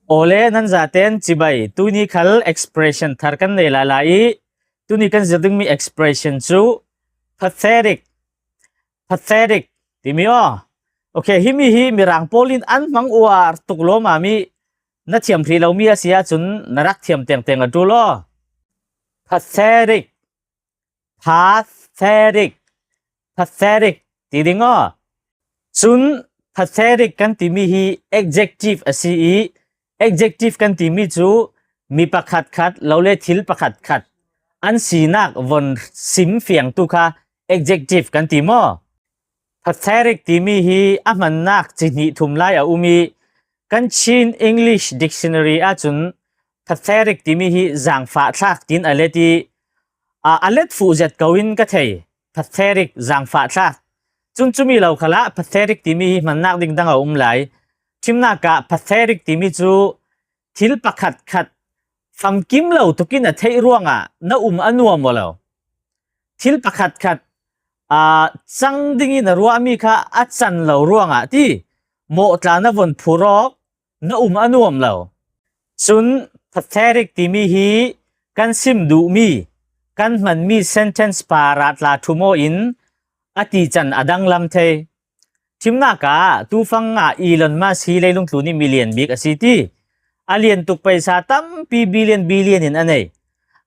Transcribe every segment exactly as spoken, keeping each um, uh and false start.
Awle, nan zaten chibai, tuni khal expression thar kan nei lala i, tuni kan zir dingmi expression chu pathetic, pathetic timi aw. Ok, himi hi Mirang pawlin an hmang uar tuk lawma mi, na thiam hrih lomi a si ahcun na rak thiam tengteng a ṭul aw. Pathetic, pathetic, pathetic ti ding aw. Cun pathetic kan timi hi adjective a si i, adjective kan timi cu mi pakhatkhat lo le thil pakhatkhat an sinak von sim fiangtu kha adjective kan ti maw? Pathetic timi hi a hmannak cihnih thum lai a um i, kan Chin English Dictionary ahcun pathetic timi hi zangfah thlak tiin a let i, a, a let fuh zet ko in ka thei. Pathetic, zangfah thlak. Cun cumi lo khalah pathetic timi hi hmannak ding dang a um lai. Ṭhimnak ah pathetic timi cu thil pakhatkhat famkim lo tukin a theih ruangah na um a nuam aw lo. Thil pakhatkhat, aa, cang dingin a ruahmi kha a can lo ruangah ti mawhtla na von phur awk, na um a nuam lo. Cun pathetic timi hi kan sim duhmi, kan hmanmi sentence parah tla ṭhum aw in a tican a danglam thei. Ṭhimnak ah tufang ah Elon Musk hi leilung tlun i million bik a si ti. A lian tuk paisa tampi billion billion in a nei.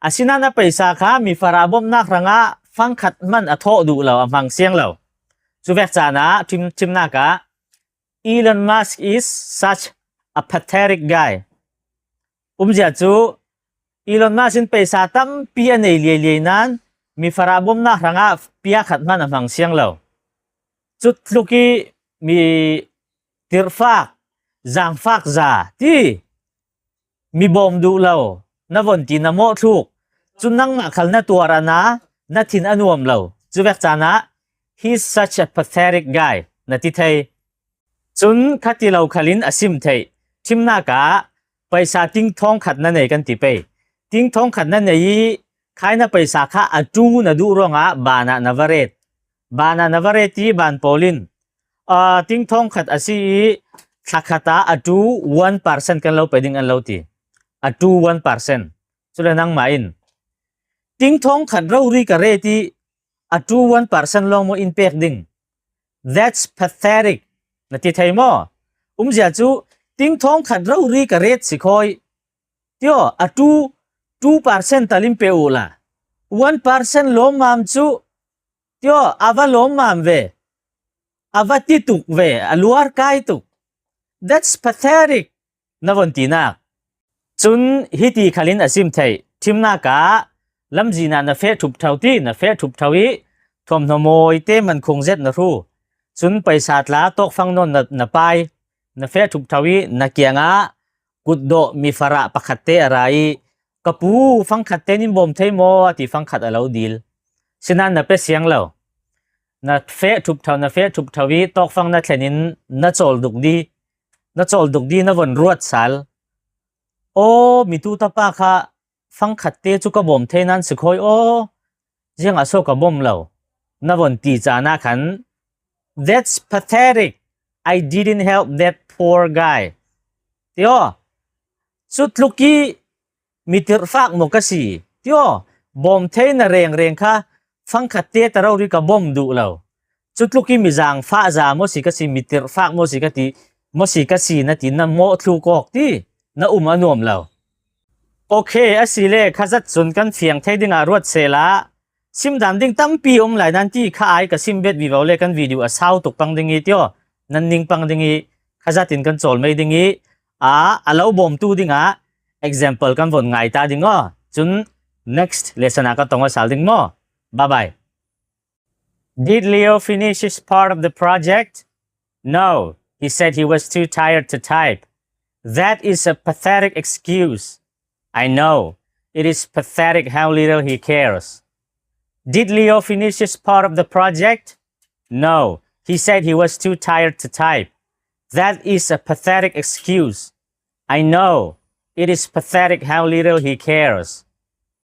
Asinain a paisa kha mi farah bawmhnak hrangah fangkhat hman a thawh duh lo, a hmang siang lo. Cuvek caan ah ṭhim, ṭhimnak ah Elon Musk is such a pathetic guy. Umzia cu Elon Musk in paisa tampi a nei liailiai nain mi farah bawmhnak hrangah pia khat hman a hmang siang lo. Cutluk i mi tirhfak, zangfak za ti mi bawm duh lo, na von ti na mawh thluk. Cun nangmah khal na tuar a na, na thin a nuam lo. Cuvek caan ah, "He's such a pathetic guy," na ti thei. Cun khati lo khal in a sim theih. Ṭhimnak ah paisa tingthawng khat na nei kan ti pei. Tingthawng khat na nei i khaina paisa kha a ṭu na duh ruangah banah na va ret. Banah na va ret i ban pawl in, aa, tingthawng khat a si i thlakhat ah a ṭu one percent kan lo pe ding an lo ti. A ṭu one percent. Cule nangmah in, "Tingthawng khat rori ka ret i a ṭu one percent lawng maw in pek ding? That's pathetic," na ti thei maw? Umzia cu, "Tingthawng khat rori ka ret si khawi. Tio, a ṭu two percent tal in pe uhla. One percent lawmmam cu, tio, a va lawmmam ve. A va ti tuk ve, a luar kai tuk. That's pathetic," na von tinak. Cun hiti khal in a sim theih. Ṭhimnak ah lamzin ah na feh ṭhup ṭho ti, na feh ṭhup ṭho i thuamhnaw mawi te man khung zet na hru. Cun paisa tla tawkfang nawn na, na pai. Na feh ṭhup ṭho i na kiangah kutdawh mi farah pakhat te a ra i, "Ka pu, fangkhat tein in bawm thei maw?" a ti, fangkhat a lo dil. Sinain na pe siang lo. Na feh ṭhup ṭho, na feh ṭhup ṭho i tawkfang na thlen in na cawl duk di, na cawl duk di na von ruat sal. "Aw, mitu tapa kha fangkhat te cu ka bawm thei nan si khawi aw, ziangah so ka bawm lo?" na von ti caan ah khan, "That's pathetic. I didn't help that poor guy," tio. "Cutluk i mi tirhfak maw ka si?" tio. "Bawm thei na rengreng kha fangkhat te ta rori ka bawm duh lo. Cutluk i mi zangfah za maw si ka si, mi tirhfak maw si ka ti, maw si ka si na ti na mawh thluk awk ti, na um a nuam lo." Ok, a si le khazat cun kan fiang thei dingah ruat sehla, sim dan ding tampi um lai nan ti kha ai ka sim bet vivo le kan video a sau tuk pang ding i tio, nan ning pang ding i, khazat in kan cawl mei ding i, a, a lo bawmtu dingah example kan von ngai ta ding aw. Cun next lesson ah ka tong a sal ding maw? Bye bye. Did Leo finish his part of the project? No, he said he was too tired to type. That is a pathetic excuse. I know. It is pathetic how little he cares. Did Leo finish his part of the project? No, he said he was too tired to type. That is a pathetic excuse. I know. It is pathetic how little he cares.